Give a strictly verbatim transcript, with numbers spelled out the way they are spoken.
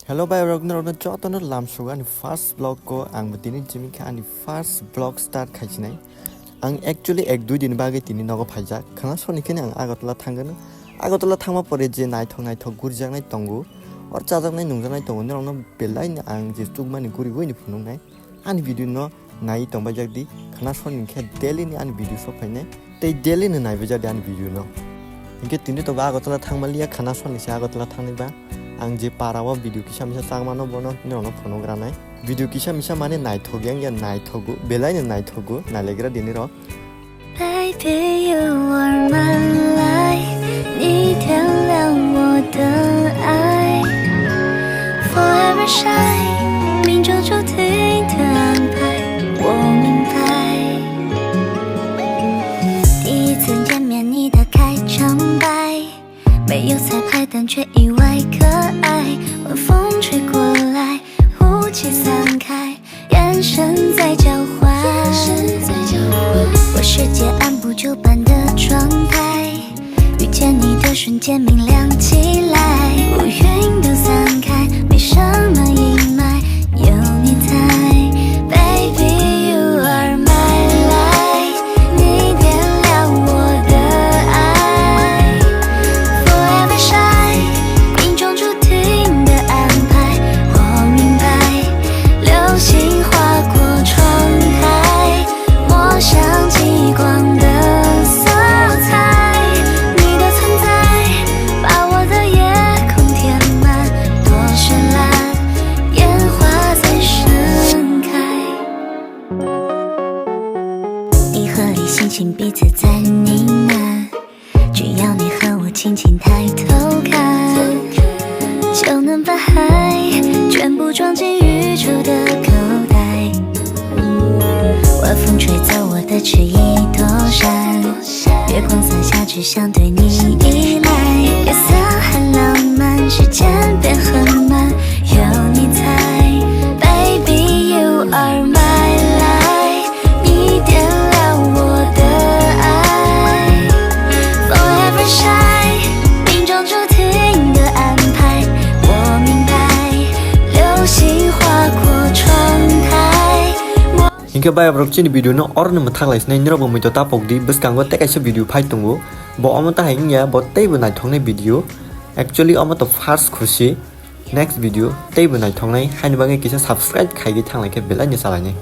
Hello bai rok, norokno jotono lamsugo ani first vlog ko. Ang bo tini jimi khe ani first vlog start khaisinai. Ang actually ek dui din bagwi tini nogo phaijak. Khana soni khe ang Agartala thangano. Agartala thangma pore je naithok naithok gurijaknai tongo, or chajaknai nungjaknai tongo, norokno belai no ang je chukmani guriwi ni phunuknai. Ani video no nai tongbaijak di, khana soni khe daily ni ani video sok phainai, tei daily no naibaijak di ani video no. Hinkhe tini to Agartala thangmaliya, khana soni se Agartala thangnai ba. Ang je para o video kisa misa changmano bono norokno phunukgranai. Video kisa misa mane naithok yang ya naithogo, belai no naithogo, nailegra dini rok. Baby, you are my life，你点亮我的爱。Forever shine，命中注定的安排，我明白。第一次见面，你打开场白，没有彩排，但却意外可爱。晚风吹过来，雾气散开，眼神在交换。我世界按部就班的状态，遇见你的瞬间明亮起来，乌云都散开，没什么阴霾，有你在。Baby, you are my light，你点亮我的爱。Forever shine，命中注定的安排，我明白，流星划过窗台，抹上激光的色彩。你的存在，把我的夜空填满，多绚烂，烟花在盛开。你和理性，请彼此在呢喃。只要你和我轻轻抬头看，就能把海全部装进宇宙的口袋。晚风吹走我的迟疑躲闪，月光洒下，只想对你依赖。夜色很浪漫，时间变很慢，有你在。Baby, you are my light，你点亮我的爱。Forever shine，命中注定的安排，我明白，流星划过窗台。 Hinkhe bai borok chini video no oro no mwthak lai sinai, nirok bo muitu ta pok di, bwskango tei kaisa video phai tongo, bo omo ta hai wngya, bo teibo naithoknai video. Actually omo to first khusi, next video teibo naithoknai, haini bagwi kisa subscribe khaigwi thanglaikhe belai ni salainai.